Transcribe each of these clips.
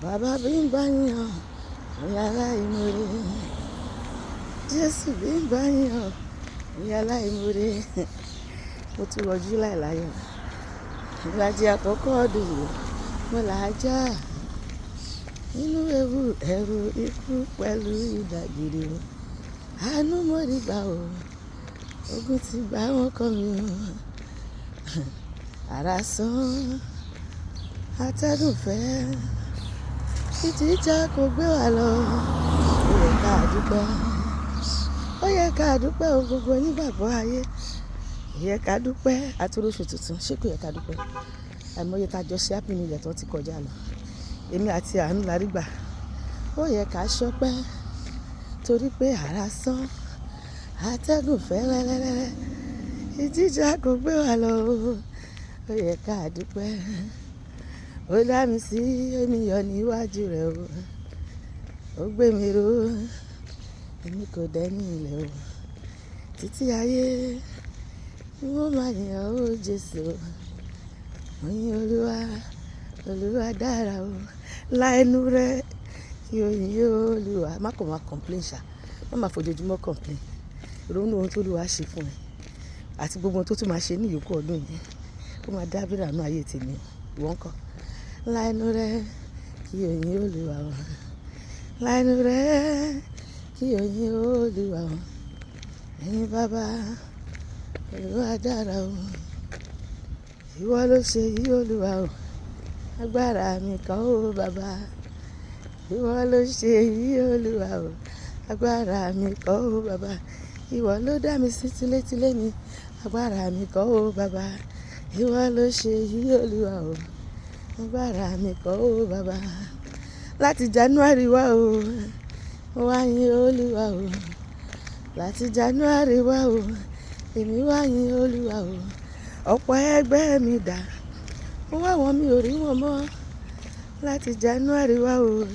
Bàbá bí ń bá yín ọ̀, ìyá aláìmoore. Jésù bí ń bá yín ọ̀, ìyá aláìmoore. Mo tún wọ July láyọ̀. Ìlàjì àkọ́kọ́ ọdún yìí, mo là á já. Nínú ewu ẹ̀rù ikú pẹ̀lú ìdágìrì o. Àánú mo rí gbà o. Ogun ti gbá wọn kọ́ mi o. Àrá sán, atẹ́gùn fẹ́. Ìjìjà kò gbé wa lọ. Ó yẹ ká dúpẹ́. Ó yẹ ká dúpẹ́ o gbogbo onígbàgbọ́ ayé. Ó yẹ ká dúpẹ́. A tún róṣù tuntun. Ṣé kò yẹ ká dúpẹ́? Àìmọye tá jọ ṣe happy new year tó ti kọjá lọ. Èmi àti àánú la rí gbà. Ó yẹ ká ṣọpẹ́ torí pé àrá sán, atẹ́gùn fẹ́ rẹ́rẹ́rẹ́rẹ́. Ìjìjà kò gbé wa lọ o. Ó yẹ ká dúpẹ́. Ó dá mi sí, èmi yọ̀ níwájú rẹ̀ o. Ó gbé mi ró, èmi kò dẹ́ni ilẹ̀ o. Títí ayé, ni wọ́n máa yìn ọ́ ó Jésù. Mo yin Olúwa, Olúwa dára o. Lá ẹnu rẹ kí o yin Olúwa. Má kàn máa complain ṣá. Má máa fojoojúmọ́ complain. Ronú ohun tó Olúwa ṣe fún ẹ àti gbogbo ohun tó tún máa ṣe ní ìyókù ọdún yìí. Ó máa dábìrà nínú ayé tèmi. Ìwọ ńkọ́? Lá ẹnu rẹ kí o yin Olúwa o. Lá ẹnu rẹ kí o yin Olúwa o. Ẹ̀yin bàbá, Olúwa dára o. Ìwọ ló ṣe yí Olúwa o. Agbára mi kọ́ o bàbá. Ìwọ ló ṣe yí Olúwa o. Agbára mi kọ́ o bàbá. Ìwọ ló dá mi sí tilétilé mi. Agbára mi kọ́ o bàbá. Ìwọ ló ṣe yí Olúwa o. Agbára mi kọ́ o bàbá. Láti January wá o, mo wá yin Olúwa o. Láti January wá o, èmi wá yin Olúwa o. Ọ̀pọ̀ ẹgbẹ́ mi dà, mo wá wọn mi ò rí wọn mọ́. Láti January wá o,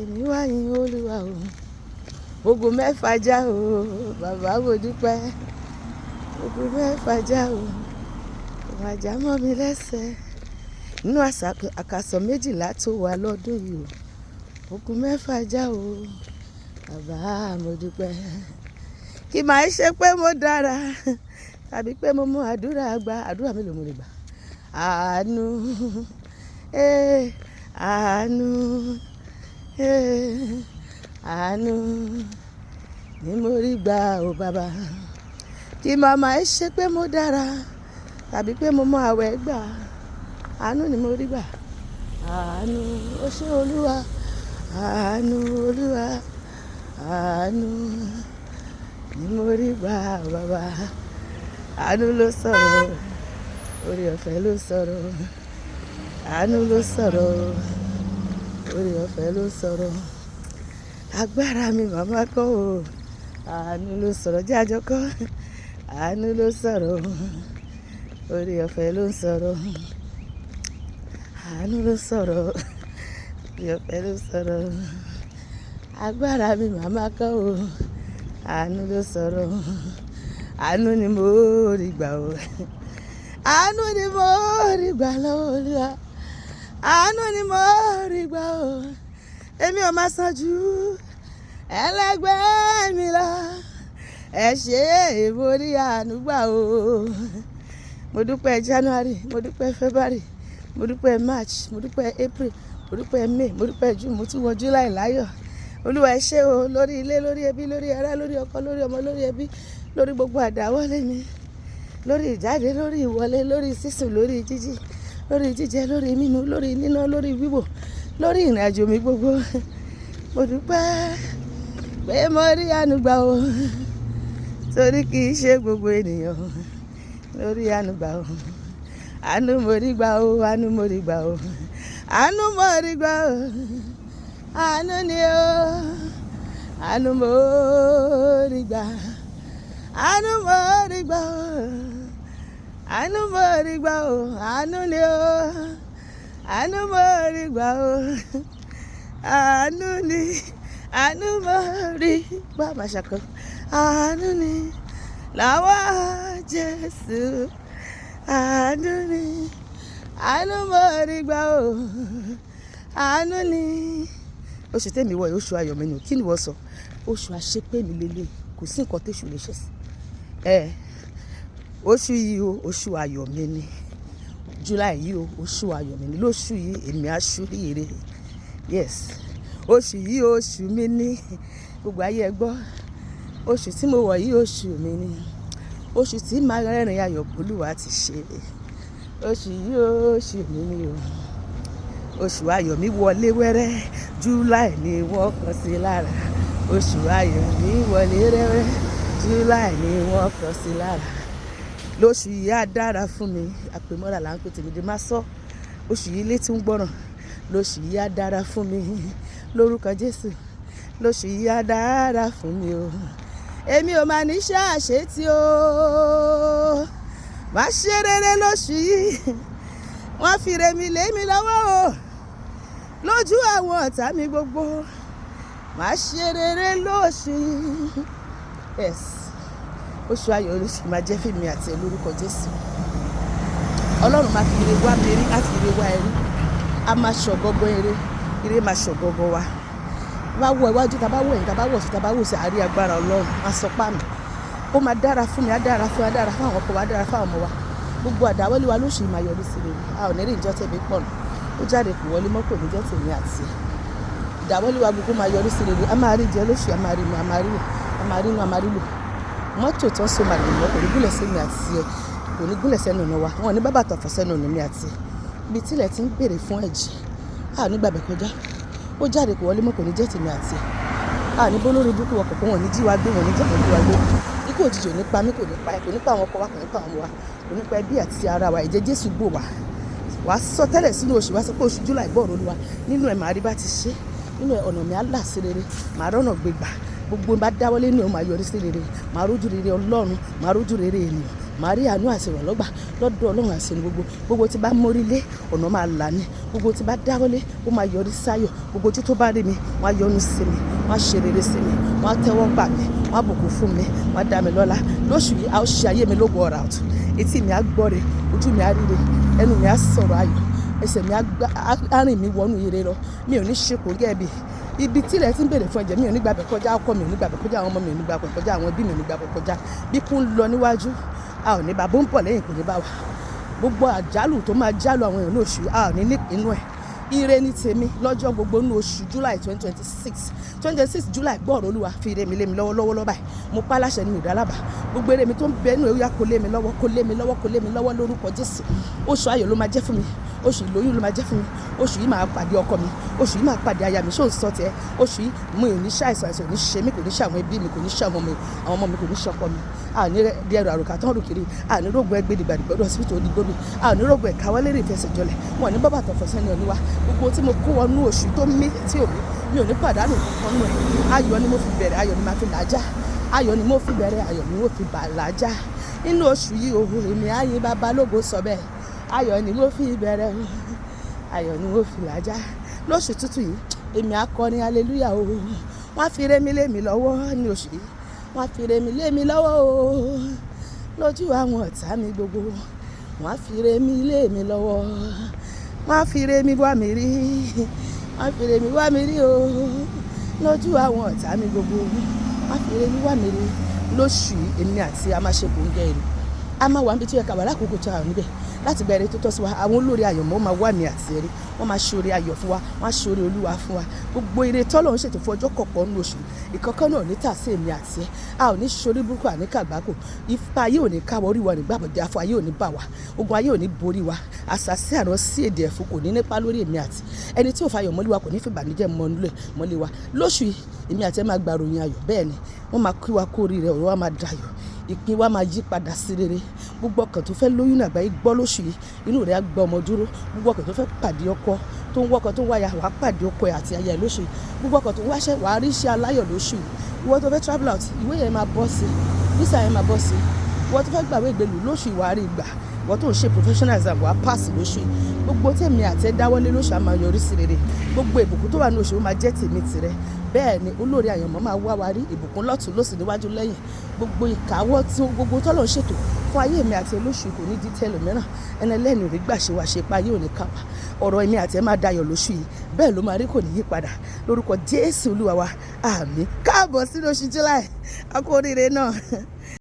èmi wá yin Olúwa o. Ogun mẹ́fà já o, bàbá mo dúpẹ́. Ogun mẹ́fà já o, kò má já mọ́ mi lẹ́sẹ̀. Nínú àṣà àkàsọ̀ méjìlá tó wà lọ́dún yìí o, ogun mẹ́fà já o, bàbá mo dúpẹ́. Kì máa ṣe pé mo dára tàbí pé mo mú àdúrà gbà. Àdúrà mélòó mo lè gbà? Àánú, eh, àánú, eh, àánú ni mo rí gbà o bàbá. Kì máa máa ṣe pé mo dára tàbí pé mo mọ àwẹ̀ gbà. Àánú ni mo rí gbà. Àánú, ó ṣe Olúwa. Àánú Olúwa. Àánú ni mo rí gbà o bàbá. Àánú ló sọ̀rọ̀, oore ọ̀fẹ́ ló sọ̀rọ̀. Àánú ló sọ̀rọ̀, oore ọ̀fẹ́ ló sọ̀rọ̀. Agbára mi màmá kọ́ o. Àánú ló sọ̀rọ̀, jẹ́ àjọ kọ́. Àánú ló sọ̀rọ̀, oore ọ̀fẹ́ ló ń sọ̀rọ̀. Àánú ló sọ̀rọ̀, oore ọ̀fẹ́ ló sọ̀rọ̀. Agbára mi màmá kọ́ o. Àánú ló sọ̀rọ̀. Àánú ni mo rí gbà o. Àánú ni mo rí gbà lọ́wọ́ Olúwa. Àánú ni mo rí gbà o. Èmi ò máa san ju ẹlẹgbẹ́ mi lọ. Ẹ ṣé mo rí àánú gbà o. Mo dúpẹ́ January, mo dúpẹ́ February, mo dúpẹ́ March, mo dúpẹ́ April, mo dúpẹ́ May, mo dúpẹ́ June, mo tún wọ July láyọ̀. Olúwa ẹ ṣé o lórí ilé, lórí ẹbí, lórí ará, lórí ọkọ, lórí ọmọ, lórí ẹbí, lórí gbogbo àdáwọ́lé mi, lórí ìjáde, lórí ìwọlé, lórí sísùn, lórí jíjí, lórí jíjẹ, lórí mímu, lórí níná, lórí wíwò, lórí ìrìnàjò mi gbogbo. Mo dúpẹ́ pé mo rí àánú gbà o. Torí kì í ṣe gbogbo ènìyàn lórí àánú gbà o. Àánú mo rí gbà o, àánú mo rí gbà o. Àánú mo rí gbà o. Àánú ni o. Àánú mo rí gbà. Àánú mo rí gbà o. Àánú mo rí gbà o. Àánú ni o. Àánú mo rí gbà o. Àánú ni. Àánú mo rí gbà. Má ṣàkọ. Àánú ni. Làwa Jésù. Àánú ni. Àánú mo rí gbà o. Àánú ni. Oṣù tèmi wọ̀ yìí, oṣù ayọ̀ mi ni. Kí ni ìwọ sọ? Oṣù àṣepé mi lélẹ̀. Kò sí nǹkan tí èṣù lè ṣe sí. Ẹ, oṣù yìí o, oṣù ayọ̀ mi ni. July yìí o, oṣù ayọ̀ mi ni. Lóṣù yìí, èmi á ṣoríire. Yes. Oṣù yìí, oṣù mi ni. Gbogbo ayé ẹ gbọ́. Oṣù tí mo wọ̀ yìí, oṣù mi ni. Oṣù tí màá rẹ́rìn ayọ̀ Olúwa ti ṣe. Oṣù yìí, oṣù mi ni o. Oṣù ayọ̀ mi wọlé wẹ́rẹ́. July ni wọ́n kọ sí lára. Oṣù ayọ̀ mi wọlé wẹ́rẹ́. July ni wọ́n kọ sí lára. Lóṣù yìí á dára fún mi. Àpèmọ́ra là ń pè tèmi dé má sọ. Oṣù yìí létí ń gbọ́ràn. Lóṣù yìí á dára fún mi. Lórúkọ Jésù. Lóṣù yìí á dára fún mi o. Èmi ò máa ní ṣàṣetì o. Má ṣe rere lóṣù yìí. Wọ́n fi re mi lé mi lọ́wọ́ o. Lójú àwọn ọ̀tá mi gbogbo. Má ṣe rere lóṣù yìí. Yes. Oṣù ayọ̀ lóṣù máa jẹ́ fún mi àti ẹ lórúkọ Jésù. Ọlọ́run máa fi ire wá mi rí, á fi ire wá ẹ rí. A máa ṣọ̀gọ́gọ́ ire, ire máa ṣọ̀gọ́gọ́ wa. Bá wọ iwájú, tá bá wọ ẹ̀yìn, tá bá wọ̀ sí, tá bá wò sí, àárí agbára Ọlọ́run. Má sọ pá mi. Ó máa dára fún mi, á dára fún, á dára fún àwọn ọkọ wa, á dára fún àwọn ọmọ wa. Gbogbo àdáwọ́lé wa lóṣù yìí máa yọrí sí rere. A ò ní rí ìjọ tẹ̀mí pọ̀nà. Ó jáde kò wọlé mọ́, kò ní jẹ́ tèmi àti ẹ. Ìdáwọ́lé wa gbogbo máa yọrí sí rere. A máa rí jẹ lóṣù, a máa rí mu, a máa rí wò, a máa rí inú, a máa rí lò. Mọ́tò tó ń so màrìwò mọ́ kò ní gúnlẹ̀ sí mi àti ẹ. Kò ní gúnlẹ̀ sẹ́nu ọ̀nà wa. Wọn ò ní bá bàtà ọ̀fọ̀ sẹ́nu ọ̀nà mi àti ẹ. Ibi tí ilẹ̀ ti ń bèrè fún ẹ̀jẹ̀, a ò ní gbàbẹ̀ kọjá. Ó jáde kò wọlé mọ́, kò ní jẹ́ tèmi àti ẹ. A ò ní bó lórí burúkú wọkọ̀ pé wọ́n ò ní jí wa gbé, wọ́n ò ní jẹ́ kí wa gbé. Ikú òjijì ò ní pa mí, kò ní pa ẹ, kò ní pa àwọn ọkọ wa, kò ní pa àwọn ọmọ wa, kò ní pa ẹbí àti ara wa. Ẹ̀jẹ̀ Jésù gbò wá. Wà á sọ tẹ́lẹ̀ sínú oṣù, wà á sọ pé oṣù July gbọ́ ọ̀rọ̀ Olúwa. Nínú ẹ̀ màá rí bá ti ṣe. Nínú ẹ̀ ọ̀nà mi á là sí rere. Màá rọ́nà gbégbà. Gbogbo bá dáwọ́lé nínú ẹ̀ máa yọrí sí rere. Màá rójú rere Ọlọ́run, màá rójú rere ènìyàn. Màá rí àánú àti ìrànlọ́gbà lọ́dọ̀ Ọlọ́run àti ẹni gbogbo. Gbogbo tí bá mórí lé, ọ̀nà máa là ní. Gbogbo tí bá dáwọ́lé, ó máa yọrí sáyọ̀. Gbogbo ojú tó bá rí mi, wọ́n á yọ́nú sí mi, wọ́n á ṣe rere sí mi, wọ́n á tẹ́wọ́ gbà mí, wọ́n á bùkún fún mi, wọ́n á dá mi lọ́lá. Lóṣù yìí, a ó ṣe ayé mi lógo ọ̀rá ọ̀tún. Etí mi á gbọ́re, ojú mi á ríre, ẹnu mi á sọ̀rọ̀ ayọ̀, ẹsẹ̀ mi á gbá, á rìn mí wọnú ire lọ. Mi ò ní ṣe kòńgẹ́ ibi. Ibi tí ilẹ̀ ti ń bèrè fún ẹ̀jẹ̀, mi ò ní gbàbẹ̀ kọjá. Ọkọ mi ò ní gbàbẹ̀ kọjá. Àwọn ọmọ mi ò ní gbàbẹ̀ kọjá. Àwọn ẹbí mi ò ní gbàbẹ̀ kọjá. Bí kú ń lọ níwájú, a ò ní bá, bó ń bọ̀ lẹ́yìn kò ní bá wa. Gbogbo àjálù tó máa jálù àwọn èèyàn ní oṣù, a ò ní ní ìpinnu ẹ̀. Ire ní tèmi lọ́jọ́ gbogbo nínú oṣù July 2026. 2026 July, gbọ́ ọ̀rọ̀ Olúwa, fi ire mi lé mi lọ́wọ́ lọ́wọ́ lọ́wọ́ báyìí. Mo pa láṣẹ ní ìdálábà. Gbogbo ire mi tó ń bẹ nínú ẹ̀yà kò lé mi lọ́wọ́, kò lé mi lọ́wọ́, kò lé mi lọ́wọ́ lórúkọ Jésù. Oṣù ayọ̀ ló máa jẹ́ fún mi. Oṣù ìlóyún ló máa jẹ́ fún mi. Oṣù yìí máa pàdé ọkọ mi. Oṣù yìí máa pàdé aya mi. Ṣé o ń sọ tiẹ̀? Oṣù yìí mi ò ní ṣàìsàn, àìsàn ò ní ṣe mí, kò ní ṣe àwọn ẹbí mi, kò ní ṣe àwọn ọmọ mi, àwọn ọmọ mi kò ní ṣe ọkọ mi. A ò ní rí ẹrù àròkà tó ń rù kiri. A ò ní rógun ẹgbẹ́ dìgbàdìgbà hospital onígbòmí. A ò ní rógun ẹ̀ka wọlé rí ìfẹsẹ̀jọlẹ̀. Wọn ò ní bá bàtà ọ̀fọ̀ sẹ́nu ọ̀nì wa. Gbogbo tí mo kó wọnú oṣù tó mí tí ò mí, mi ò ní pàdánù kankan nínú ẹ̀. Ayọ̀ ni mo fi bẹ̀rẹ̀, ayọ̀ ni màá fi làájá. Ayọ̀ ni mo fi bẹ̀rẹ̀, ayọ̀ ni mo fi bà làájá. Nínú oṣù yìí o, èmi á yin baba lógo sọ bẹ́ẹ̀. Ayọ̀ ni mo fi bẹ̀rẹ̀ o, ayọ̀ ni mo fi làájá. Lóṣù tuntun yìí, èmi á kọrin hallelujah o. Wọ́n á fi ire mi lé mi lọ́wọ́ ní oṣù yìí. Wọ́n á fi ire mi lé mi lọ́wọ́ o. Lójú àwọn ọ̀tá mi gbogbo. Wọ́n á fi ire mi lé mi lọ́wọ́. Wọ́n á fi ire mi wá mi rí. Wọ́n á fi ire mi wá mi rí o. Lójú àwọn ọ̀tá mi gbogbo. Wọ́n á fi ire mi wá mi rí. Lóṣù yìí, èmi àti a máa ṣe kòńgẹ́ ire. A máa wà níbi tí ó yẹ ká wà lákòókò tí a wà níbẹ̀. Láti gba ire tó tọ́ sí wa. Àwọn olórí ayọ̀ mọ́ máa wá mi àti ẹ rí. Wọ́n máa ṣe oore ayọ̀ fún wa. Wọ́n á ṣe oore Olúwa fún wa. Gbogbo ire tọ́lọ́run ṣètò fún ọjọ́ kọ̀ọ̀kan nínú oṣù yìí, ìkankan náà ò ní tà sí èmi àti ẹ. A ò ní ṣorí burúkú, àní kàgbákò. Ipa ayé ò ní ká wa, orí wa ò ní gbàbọ̀dé, afọ ayé ò ní bà wá. Ogun ayé ò ní borí wa. Àsàsí àrán sí èdè ẹ̀fún kò ní nípa lórí èmi àti ẹni tí ò fayọ̀ mọ́lé wa kò ní fi ìbànújẹ́ mọ́lé wa. Lóṣù yìí, èmi àti ẹ máa gba ìròyìn ayọ̀. Bẹ́ẹ̀ ni, wọ́n máa kí wa kú oríire, ọ̀rọ̀ wa máa dayọ̀. Ìpín wa máa yí padà sí rere. Gbogbo ọkàn tó fẹ́ lóyún ní àgbáyé gbọ́ lóṣù yìí, inú rẹ̀ á gba ọmọ dúró. Gbogbo ọkàn tó fẹ́ pàdé ọkọ, tó ń wọ́kọ, tó ń wáya, wà á pàdé ọkọ ẹ̀ àti aya ẹ̀ lóṣù yìí. Gbogbo ọkàn tó ń wáṣẹ́, wà á rí iṣẹ́ aláyọ̀ lóṣù yìí. Ìwọ tó fẹ́ travel out, ìwé yẹn máa bọ́ sí, visa yẹn máa bọ́ sí. Ìwọ tó fẹ́ gbàwé ìgbélú lóṣù yìí, wà á rí gbà. Ìwọ tó ń ṣe professional exam, wà á pass lóṣù yìí. Gbogbo tèmi àti ẹ dáwọ́lé lóṣù á máa yọrí sí rere. Gbogbo ìbùkún tó wà nínú oṣù ó máa jẹ́ tèmi tìrẹ. Bẹ́ẹ̀ ni olórí àyànmọ́ máa wá wa rí ìbùkún lọ́tùn lósì níwájú lẹ́yìn. Gbogbo ìkáwọ́ tí gbogbo tọ́lọ́run ṣètò Fún ayé mi àti olóṣù kò ní di tẹlòmíràn. Ẹni ẹlẹ́ni ò ní gbà ṣe wá ṣe pa ayé ò ní ká wa. Ọ̀rọ̀ èmi àti ẹ máa dayọ̀ lóṣù yìí. Bẹ́ẹ̀ ló máa rí, kò ní yí padà. Lórúkọ Jésù Olúwa wa. Àmín. Káàbọ̀ sínú oṣù July. A kú oríire náà.